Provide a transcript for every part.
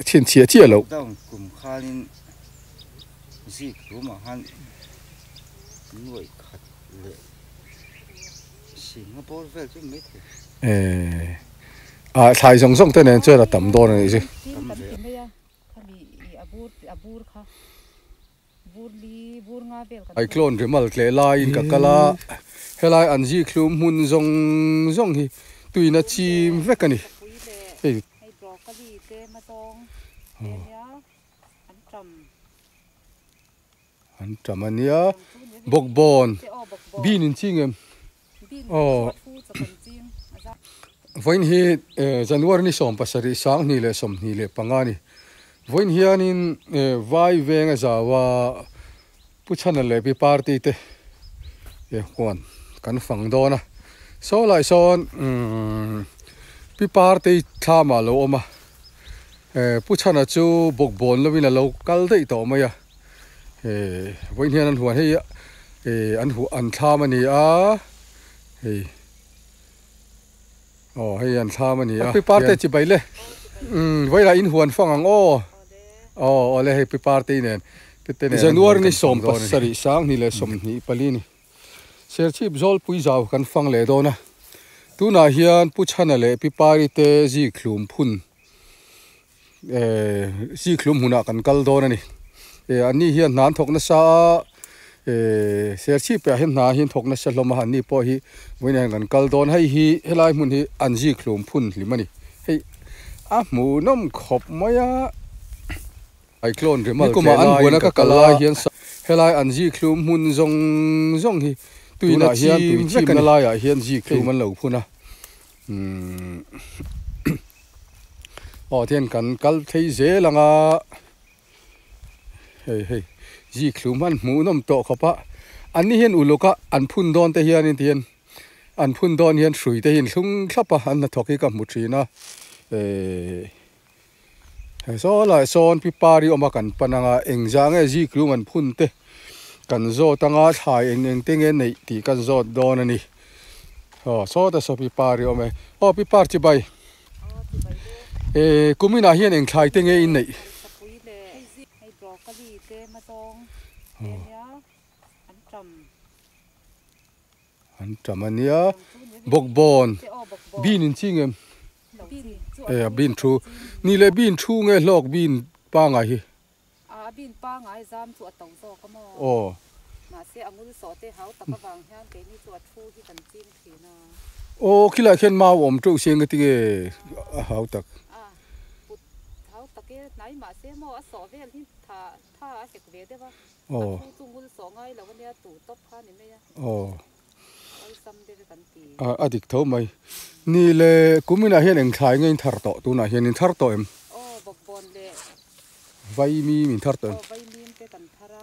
Chhinchhiah chiah loh. Lockdown kum khanin zik hlumah khan nuaih khat leh Singapore vel chu mai thei. Eh, ah thlai zawng zawng te nen chuan a tam dawn a nih chu. Tam ve. Cyclone rimal tleh laiin ka kal a, helai an zik hlum hmun zawng zawng hi tuina chim vek a ni. Hei. An tam a nia, bawkbawn bean in ching em? Aw. Vawiin hi January ni 17 2025 a ni. Vawiin hianin Vai veng a zau a, Pu Chhana leh Pi Party te huan kan fang dawn a. Saw lai sawn Pi Party thlamah a lo awm a, Pu Chhana chu bawkbawn lovin a lo kal daih tawh mai a. Vawiin hian an huan hei an huh an thlam a ni a, hei. Aw hei an thlam a ni a. Pi Parte chi bai le. Umm vawilah in huan fang ang aw. Aw awle hei Pi Parte nen Pi te nen January ni 17 2024 ni. Serchhip Zawlpui zau kan fang leh dawn a. Tunah hian Pu Chhana leh Pi Pari te zikhlum phun eh zikhlum hmunah kan kal dawn a ni. Eh anni hian hna an thawk nasa a, eh Serchhip ah hian hna hi an thawk nasa hlawm a, anni pawh hi vawiinah hian kan kal dawn. Hei hi helai hmun hi an zikhlum phun hlim a ni. Hei a hmuhnawm khawp mai a. Cyclone rimal tleh laiin ka kal a, helai an zikhlum hmun zawng zawng hi tuina hian tui chimna laiah hian zikhlum an lo phun a. Umm aw tihian kan kal phei zel ang a hei hei zikhlum an hmuhnawm tawh khawp a an ni hian uluk a an phun dawn te hianin tihian an phun dawn hian hrui te hi an thlung thlap a an hnathawk hi ka hmu thin a ehh saw lai sawn pi pari awm a kan pan ang a engzah nge zikhlum an phun te kan zawt ang a thlai eng eng te nge neih tih kan zawt dawn a ni. Aw sawta saw pi par i awm e. Aw pi par chibai. Eh kuminah hian eng thlai te nge in neih? An tam a nia. Bawkbawn bean in ching em? Eh bean thu. Ni leh bean thu nge hlawk bean pangai hi? A bin pangai zam chu a to zawk a maw? Aw. Mahse a ngul sawh te hau tak avang hian keini chu a thu hi kan ching thin a. Aw khilai khian mau awm teuh se engati nge a hau tak? A put hau tak e hnai mahse maw a sawh vel hi tha tha a hek ve deuh a. Aw. A thu chu ngul sawh ngai lo ania tuh tawp kha ni mai a. Aw. Awlsam deuh e kan ti. A a dik tho mai. Ni le kuminah hian eng thlai nge in thar tawh tunah hian in thar tawh em? Aw bawkbawn leh. Vaimim in thar tawh em? Aw vaimim te kan thar a,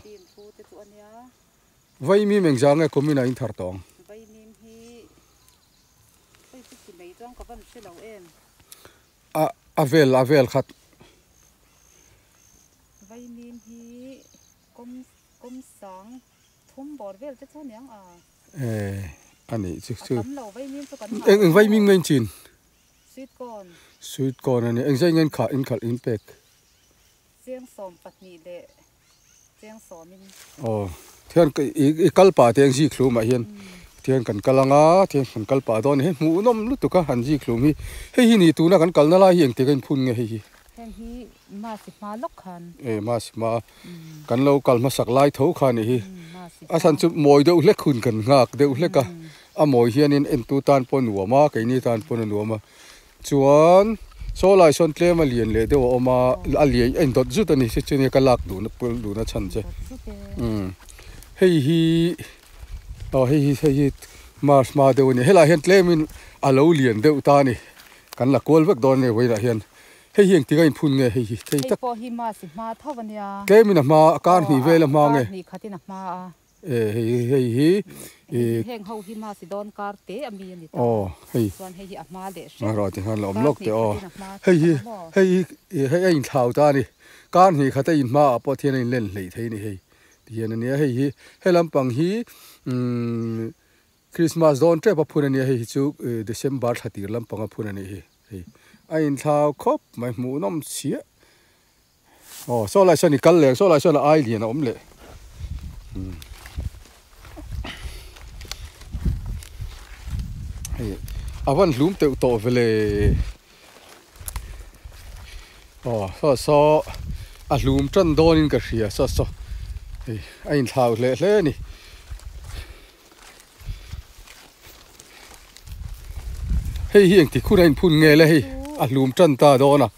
bean thu te chu a nia. Vaimim engzah nge kuminah in thar tawh ang? Vaimim hi hei chu ti mai chuan ka van hre lo em? A a vel a vel khat. Vaimim hi kawm kawm sang thum bawr vel te chu aniang a. Eh a nih chu chu. A tam lo vaimim chu kan Eng eng vaimim nge in chin? Sweet corn. Sweet corn a ni. Engzah eng nge kha in khalh in pek? Cheng 12 leh cheng sawm in. Aw, thian i kal pah te ang zik hlum ah hian thian kan kal ang a, thian kan kal pah dawn a ni. Hei hmuhnawm lutuk a han zik hlum hi. Hei hi ni tuna kan kalna lai hi engtik a inphun nge hei hi? Heng hi Masi hma lawk khan. E Masi hma kan lo kal hmasak lai tho kha a nih hi. A chhan chu mawi deuh hlek hun kan nghak deuh hlek a. A mawi hianin entu tan pawh a nuam a, keini tan pawn a nuam a. Chuan saw lai sawn tlem a lian leh deuh a awm a, a lian a indawt zut a ni si chu nia ka lak duhna pawh duhna chhan che. Umm hei hi aw hei hi hei hi March hma deuh a ni. Helaiah hian tlemin a lo lian deuh ta a ni. Kan la kual vek dawn a ni vawiinah hian. Hei hi engtik a inphun nge hei hi thei tak. Hei pawh hi March hma tho a nia. Tlemin a hma a kar hnih vel a hma nge. Kar hnih khatin a hma a. Eh hei hei hi eh Heng ho hi masi dawn kar te a mi a ni ta. Aw hei. Chuan hei hi a hma leh hrep. A rawh ti khan la awm lawk teh aw. Hei hi hei hi hei a inthlau ta a ni. Kar hnih khat a in hma ah pawh thian a inlen hleih thei a ni hei. Ti hian a nia hei hi he lampang hi umm Christmas dawn tep a phun a nia hei hi chu December thla tir lampang a phun a nih hi hei. A inthlau khawp mai hmuhnawm chhiah. Aw saw lai sawn i kal leh ang saw lai sawn a ai lian a awm leh. Hei a van hlum teuh tawh vele. Aw saw saw a hlum tan dawnin ka hria saw saw hei a inthlau hle hle a ni. Hei hi engti khun a inphun nge le hei a hlum tan ta dawn a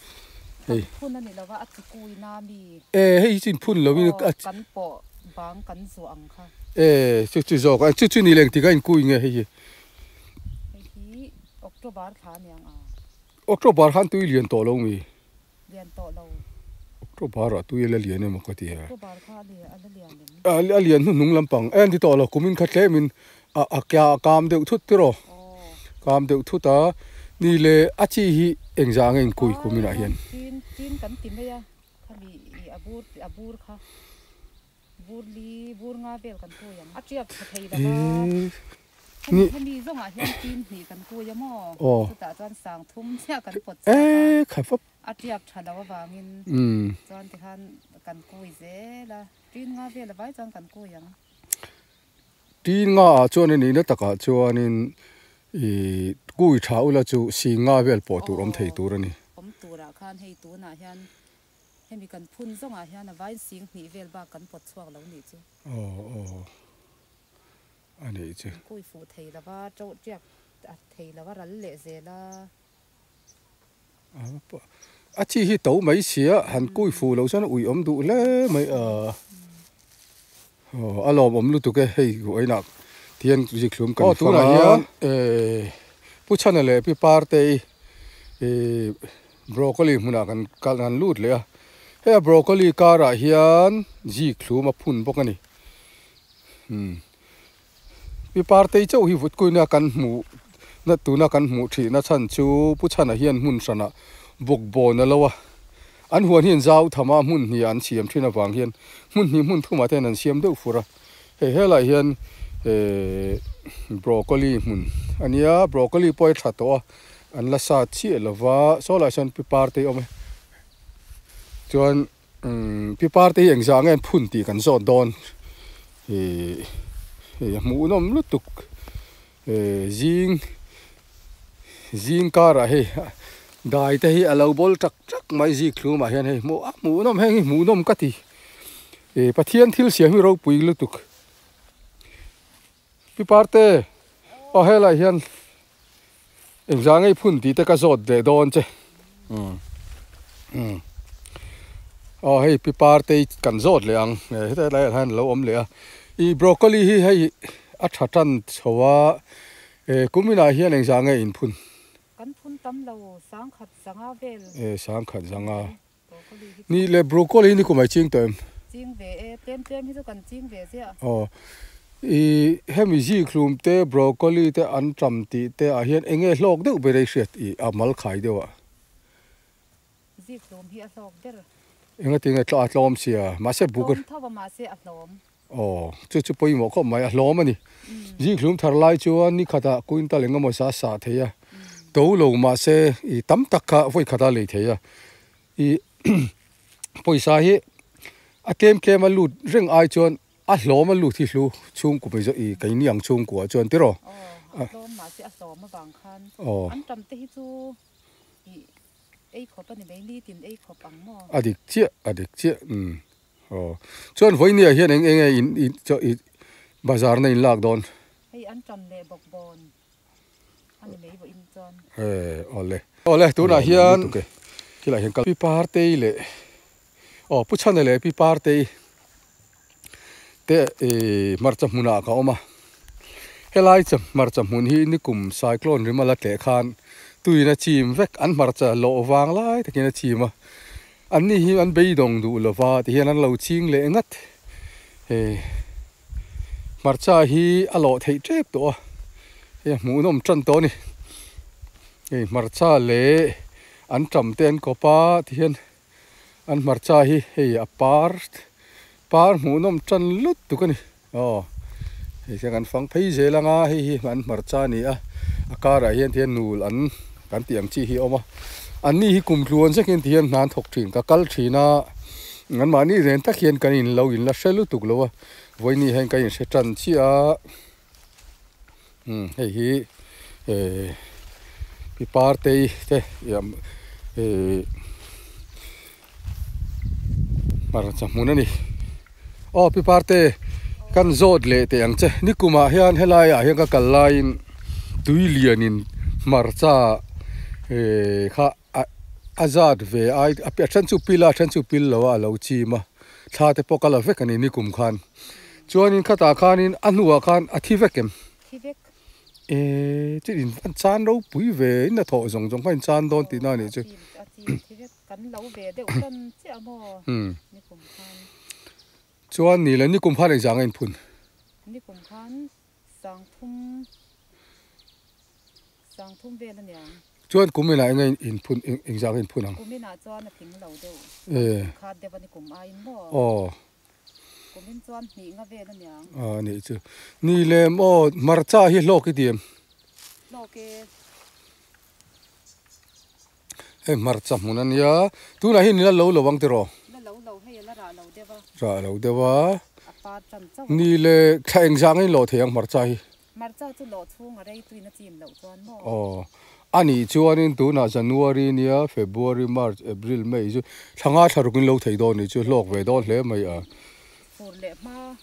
hei phun a ni lova a chi kui na mi e hei hi chu inphun lo in a kan pawh bang kan zuah ang kha e chu chu zawk a chu chu ni le engtik a inkui nge hei hi hei hi October thla a niang a October khan tui lian tawh lo mi Lian tawh lo. October ah tui a la lian emaw ka ti a. October kha a lian a la lian em? A lian hnuhnung lampang e an ti tawh lo kumin kha tlem in a a kia a kam deuh thut tiraw kam deuh thut a ni le a chi hi engzah nge inkui kumin ah hian. Tin tin kan ti mai a khami i a bur a bur kha bur li bur nga vel kan kui ang a tiak tha thei lova. Ni. Hemi zawngah hian tin hnih kan kui a maw? Aw. Chutah chuan sang thum chiah kan pawt chhuak a. Ee kha fap. A tiak tha lo avangin chuan tikhan kan kui zel a. Tin nga vel avai chuan kan kui ang. Tin nga ah chuan a nihna takah chuanin i kui tha ula chu sing nga vel pawh tur awm thei tur a ni. Awm turah khan hei tunah hian hemi kan phun zawngah hian a vain sing hnih vel bak kan pawt chhuak lo nih chu. Aw aw. A nih chu. Kui fuh thei lova, to tiak a thei lova ral leh zel a. A chi hi to mai sia, han kui fuh loh chuan ui awm duh hle mai a. Aw a lawmawm lutuk e, hei ruainah tihian zikhlum kan fang a. Hian Pu Chhana leh Pi Partei broccoli hmunah kan kal kan lut leh a. Hei a broccoli karah hian zikhlum a phun bawk a ni. Pi Partei chauh hi vutkuina kan hmuh na tuna kan hmuh thihna chhan chu Pu Chhana hian hmun hranah bawk bawn a lo a, an huan hi an zau tham a, hmun hnih ah an siam thin avang hian hmun hnih hmun thumah te hian an siam deuh fur a, hei helaiah hian broccoli hmun a nia, broccoli pawh hi a tha tawh a, an la sa chiah lo va, saw laiah sawn Pi Partei a awm e, chuan. Pi Parte hi engzah nge an phun tih kan zawt dawn ih hei a hmuhnawm lutuk zing zing karah hei dai te hi a lo bawl tak tak mai zik thlumah hian hei hmuh a hmuhnawm heng hi hmuhnawm ka ti ih Pathian thil siam hi ropui lutuk Pi Parte aw helaiah hian Engzah ngei phun tih te ka zawt leh dawn che. Aw hei pi partei kan zawt leh ang heta lai ah hian alo awm leh a. Ih broccoli hi hei a tha tan chho a kumin ah hian engzah nge in phun? Kan phun tam lo sangkhat zanga vel. E sangkhat zanga. Ni le broccoli hi ni kum ai ching tawh em? Ching ve e, tlem tlem hi chu kan ching ve ziah. Aw, i hemi zikhlum te broccoli te an tam tih te ah hian eng nge hlawk deuh ber ei hriat i a mal khai deuh ah? Zikhlum hi a hlawk ber. Engati nge a tlawm sia, mahse buk. Tlawm tho a mahse a hlawm. Aw, chu chu pawimawh khawp mai, a hlawm a ni. Zikhlum thar lai chuan ni khatah quintal eng emaw sa sah thei a, to lo mahse i tam tak kha vawi khata lei thei a. I pawisa hi a tlem tlem a lut reng ai chuan a hlawm a lut hi hlu chhungkua mai zawh i keini ang chhungkua chuan tiraw? Aw, a hlawm mahse a hlawm avang khan an tam te hi chu i ei khawp a ni mai, nitin ei khawp ang maw? A dik chiah, a dik chiah, umm. Aw chuan vawinia hian eng eng nge in in chaw i bazar na in lak dawn? Hei an tan leh bawk bawn a ni mai vawiin chuan. E awle. Awle tunah hian khilaiah hian kal Pi Partei leh aw Pu Chhana leh Pi Partei te i hmarcha hmunah ka awm a. Helai cha hmarcha hmun hi nikum cyclone rim a la tleh khan tuiin a chim vek an hmarcha lawh vang lai takin a chim a. An ni hi an beidawng duh lo va ti hian an lo ching leh ngat. Hei hmarcha hi a lawh theih tep tawh a, hei a hmuhnawm tan tawh a ni. Hei hmarcha leh an tam te an kawp a ti hian an hmarcha hi hei a par par hmuhnawm tan lutuk a ni. Aw hei hian kan fang phei zel ang a, hei hi an hmarcha a ni a, a karah hian tihian nul an kan tih ang chi hi a awm a. An ni hi kum tluan zekin ti hian hna an thawk thin. Ka kal thin a, an mahni ren tak hian kan in lo in la hre lutuk lo a, vawiini hian ka inhre tan chiah a. Umm hei hi eh pi partei te eh hmarcha hmun a ni. Aw pi parte kan zawt leh teh ang che nikumah hian helai ah hian ka kal laiin tui lianin hmarcha eh kha a zat ve ai a then chu pil a a then chu pil lo a a lo chim a thla te pawh ka la vek a ni nikum khan chuanin khatah khanin a hnuah khan a thi vek em? Thi vek. Eee chu in an chan ropui ve in a thawh zawng zawng kha in chan dawn tihna a nih chu. A chim thi vek. Kan lo ve deuh tan chiah maw nikum khan. Chuan ni le nikum khan engzah nge in phun? Nikum khan sangthum sangthum vel a niang. Chuan kum inah enge in phun engzah nge in phun ang? Kum inah chuan a tling lo deuh. Kan khat deuh a nikum aiin maw? Aw. Kumin chuan hnih nga vel a niang. A nih chu. Ni lem aw hmarcha hi hlawk i ti em? Hlawk e. Hei hmarcha hmun a nia. Tunah hian ila lo lo ang tiraw? La lo lo hei a la rah lo deuh a. Rah lo deuh a. A par tan chauh a. Ni le thla engzah nge in lawh thei ang hmarcha hi? Hmarcha chu lawh chhung a rei tuin a chim loh chuan maw? Aw. A nih chuanin tunah January nia February, March, April, May chu thla nga thla ruk in lo thei dawn nih chu hlawk ve dawn hle mai a. Fur leh hma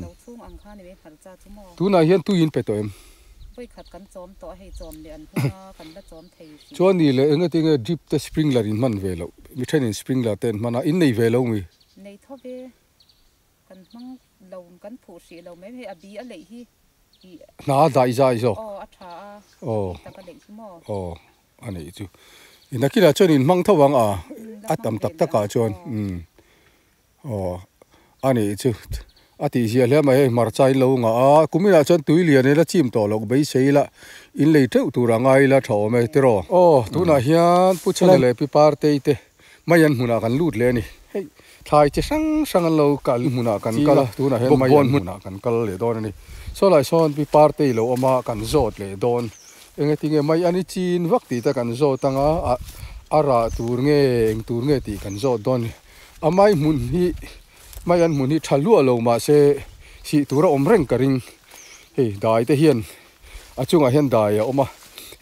lo chhung ang kha ni mai hmarcha chu maw? Tunah hian tui in pe tawh em? Vawi khat kan chawm tawh a, hei chawm leh an hung a, kan la chawm thei hrim. Chuan ni leh enge tinge drip te sprinkler in hman ve loh? Mi thenin sprinkler te an hman a, in nei ve lo mi? Nei tho ve, kan hmang lo, kan phuh hrih lo mai, hei a bi a leih hi i. Hna a daih zai zawk. Aw a tha a, bi tak a leih hi maw? Aw a neih chu. Nakinah chuan in hmang tho ang a, a tam tak takah chuan umm. Aw a nih chu a tih zia hle mai hei hmarcha in lo ngah a kuminah chuan tui lian ila chim tawh loh beisei ila in lei teuh tur a ngai ila tha awm e tiraw. Aw tunah hian Pu Chhana leh Pi Partei te mai an hmunah kan lut leh a ni hei thlai chi hrang hrang an lo kal hmunah kan kal a tunah hian mai an hmunah kan kal leh dawn a ni saw lai sawn Pi Partei lo awm a kan zawt leh dawn engatinge mai an i chin vak tih te kan zawt anga a rah tur nge eng tur nge tih kan zawt dawn a ni. A mai hmun hi mai an hmun hi tha hluah lo mahse sih tur a awm reng ka ring hei dai te hian a chungah hian dai a awm a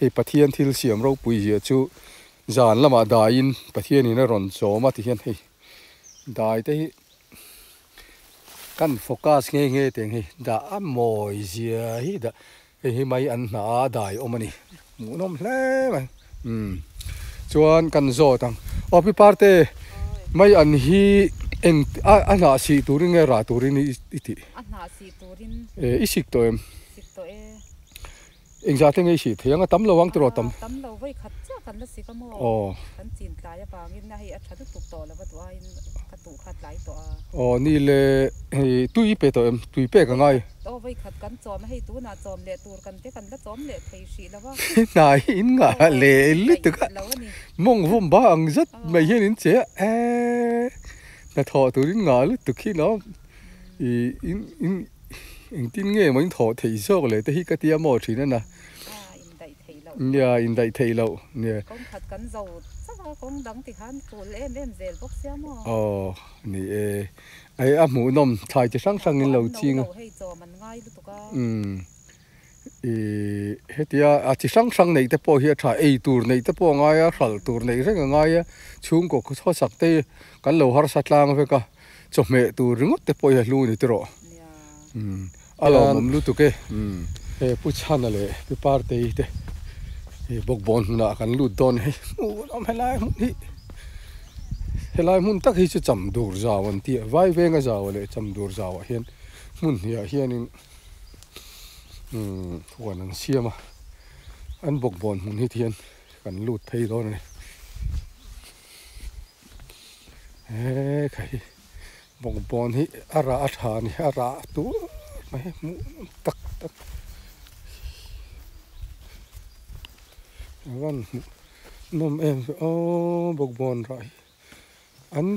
hei Pathian thil siam ropui zia chu zan lamah daiin Pathianin a rawn chawm a ti hian hei dai te hi kan focus nghe nghe teng hei dah a mawi zia hi dah hei hi mai an hna a dai awm a ni hmuhnawm hle mai umm chuan kan zawt ang aw pi parte mai an hi eng a a hnah sih turin nge rah turin i tih a hnah sih turin eh i sik tawh em sik tawh e. Engzah te nge i sih thei ang a tam lo ang tiraw tam? Tam lo vawi khat chiah kan la sik a maw? Aw. Kan chin tlai avangin a hei a tha lutuk tawh lo va duh aiin ka tuh kha tlai tawh a. Aw ni le hei tui i pe tawh em? Tui pek a ngai. Aw vawi khat kan chawm a hei tunah chawm leh tur kan te kan la chawm leh thei hrih lo a. Hna hi in ngah leh lutuk a. Lo a ni. Mawng vawm ba ang zet mai hian in che a eee hnathawh turin ngah lutuk hi lo i in in. Engtin nge maw in thawh theih zawk le te hi ka tia maw thin a na. A indaih theih loh. Nia indaih theih loh nia. Kawng khat kan zo chauh a kawng dang ti khan tul em em zel bawk sia maw. Aw ni e. Hei a hmuhnawm thlai chi hrang hrang in lo ching a. Hei chawm an ngai lutuk a. Umm i hetia a chi hrang hrang neih te pawh hi a tha ei tur neih te pawh a ngai a hralh tur neih reng a ngai a chhungkaw khawsak te kan lo harsa tlang vek a. Chawhmeh tur ringawt te pawh hi a hlu ni tiraw? Umm a lawmawm lutuk e. Umm he Pu Chhana leh Pi Partei te hi bawkbawn hmunah kan lut dawn hei hmuh awm helai hmun hi helai hmun tak hi chu Chamdur zau an ti a Vaivenga zau leh Chamdur zauah hian hmun hniah hianin umm huan an siam a an bawkbawn hmun hi tihian kan lut phei dawn a ni. He kha hi bawngbawn hi a rah a tha a ni a rah tur mai hi hmuh nawm tak tak a van hmuh nawm em ve aw bawngbawn rah hi an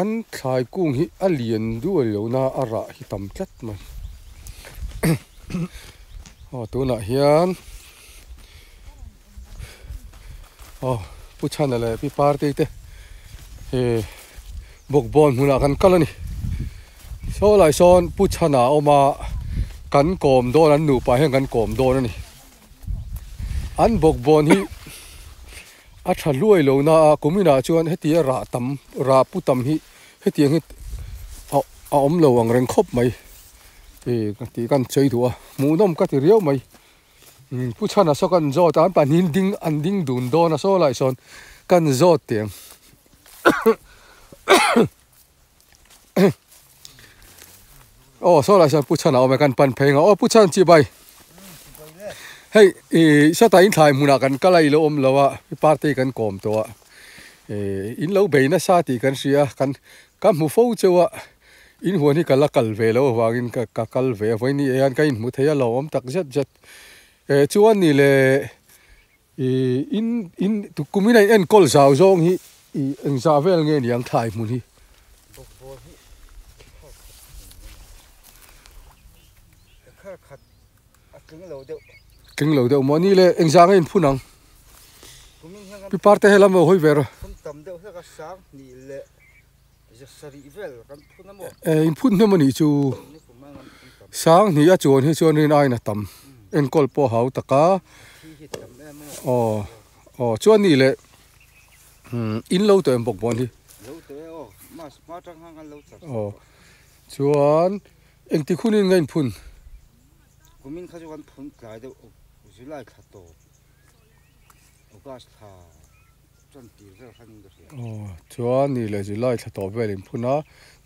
an thlai kung hi a lian duai lo na a rah hi tam tlat mai aw tunah hian. Aw. Pu Chhana leh Pi Partei te he bawkbawn hmunah kan kal a ni. Saw lai sawn Pu Chhana a awm a, kan kawm dawn an nupa hian kan kawm dawn a ni. An bawkbawn hi a tha hluai lo na a, kuminah chuan hetia rah tam rah pu tam hi hetiang hi a a awm lo ang reng khawp mai ih ka tih kan sawi duh a, hmuhnawm ka ti riau mai. Pu Chhana saw kan zawt a, an pahnihin ding an ding dun dawn a saw lai sawn kan zawt teh ang. Aw saw lai sawn Pu Chhana awm e kan pan phei ang a, aw Pu Chhan chibai. Hei ih sawtah in thlai hmunah kan kal a i lo awm lo a, i party kan kawm tawh a, ih in lo bei nasa tih kan hria a, kan ka hmu fo cheu a. In huan hi ka la kal ve loh avangin ka ka kal ve a, vawiin hian ka inhmu thei a lo awm tak zet zet. Eh chuan ni le ih in in kum in a enkawl zau zawng hi ih engzah vel nge ni ang thlai hmun hi. Bawkbawn hi khar khat a tling lo deuh. Tling lo deuh maw ni le engzah nge in phun ang. Pi Parte helam lo hawi ve rawh. Phun tam deuh hlek a sang hnih leh. Eh inphut hnem anih chu Sanghnih a chuan hi chuan rin aiin a tam enkawl pawh a hau tak a aw aw chuan nih leh in lo tawh em bawk bawn hi aw chuan engtik hunin nge inphun. Aw chuan ni leh July thla tawh vel in phun a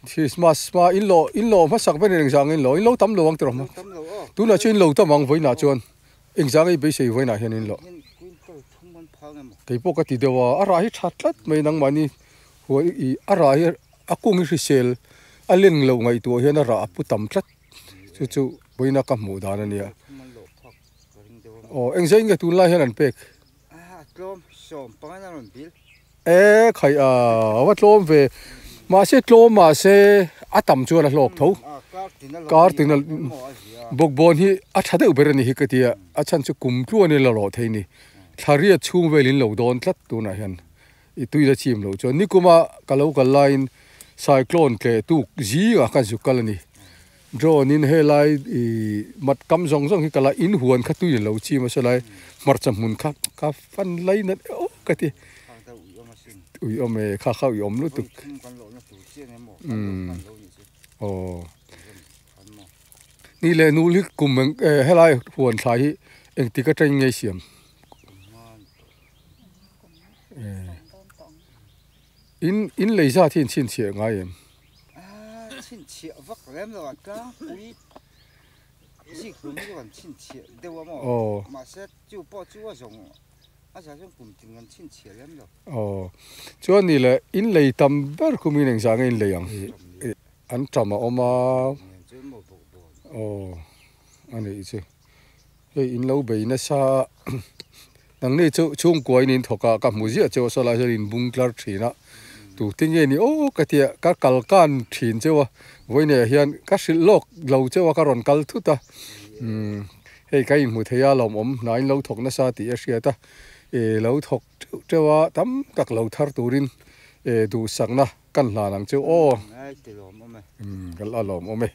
Christmas hma in lawh in lawh hmasak ber in engzah ang in lawh in lo tam lo ang tiraw hma tunah chuan in lo tam ang vawiinah chuan engzah ang i beisei vawiinah hian in lawh keipawh ka ti deuh a a rah hi tha tlat mai nangmahni huai ih a rah hi a kung hi hrisel a len loh ngaihtuah hian a rah a pu tam tlat chu chu vawiina ka hmuh dan a nia aw engzah in nge tunlai hian an pek. E khai a va tlawm ve mahse tlawm mahse a tam chuan a hlawk tho kar tin a bawkbawn hi a tha deuh ber a ni hi ka tia a chhan chu kum tluan in la rawh thei ni thla riat chhung vel in lo dawn tlat tunah hian i tui la chim loh chuan nikuma ka lo kal laiin cyclone tleh tuk zingah khan zuk kal a ni. Drone in helai ih mat kam zawng zawng hi ka la in huan kha tui lo chim a saw lai hmarcha hmun kha ka fan lai nat e ka ti ui awm e kha kha ui awm lutuk umm aw ni leh nul hi kum eng eh helai huan thlai hi engtik atangin nge siam in in lei zat hi in chhinchhiah ngai em. Chhinchhiah vak lem lo a tlangpui zik hlum hi chu kan chhinchhiah deuh a maw mahse chu pawh chu a zawng a zah chuan kum tin kan chhinchhiah lem lo. Aw chuan ni le in lei tam ber kum in engzah nge in lei ang an tam a awm a aw a nih chu hei in lo bei nasa a Nangni chu chhungkua in in thawk a, ka hmu ziah cheu a saw lai hian in bung tlar thin a, tute nge ni aw ka tia ka kal kan thin cheu a, vawiinah hian ka hrilh lawk lo cheu a ka rawn kal thut a, umm hei ka inhmu thei a lawmawm hna in lo thawk nasa tih a hriat a, eh lo thawk teuh teuh a tam tak lo thar turin eh duhsakna kan hlan ang cheu aw, umm ka la lawmawm e.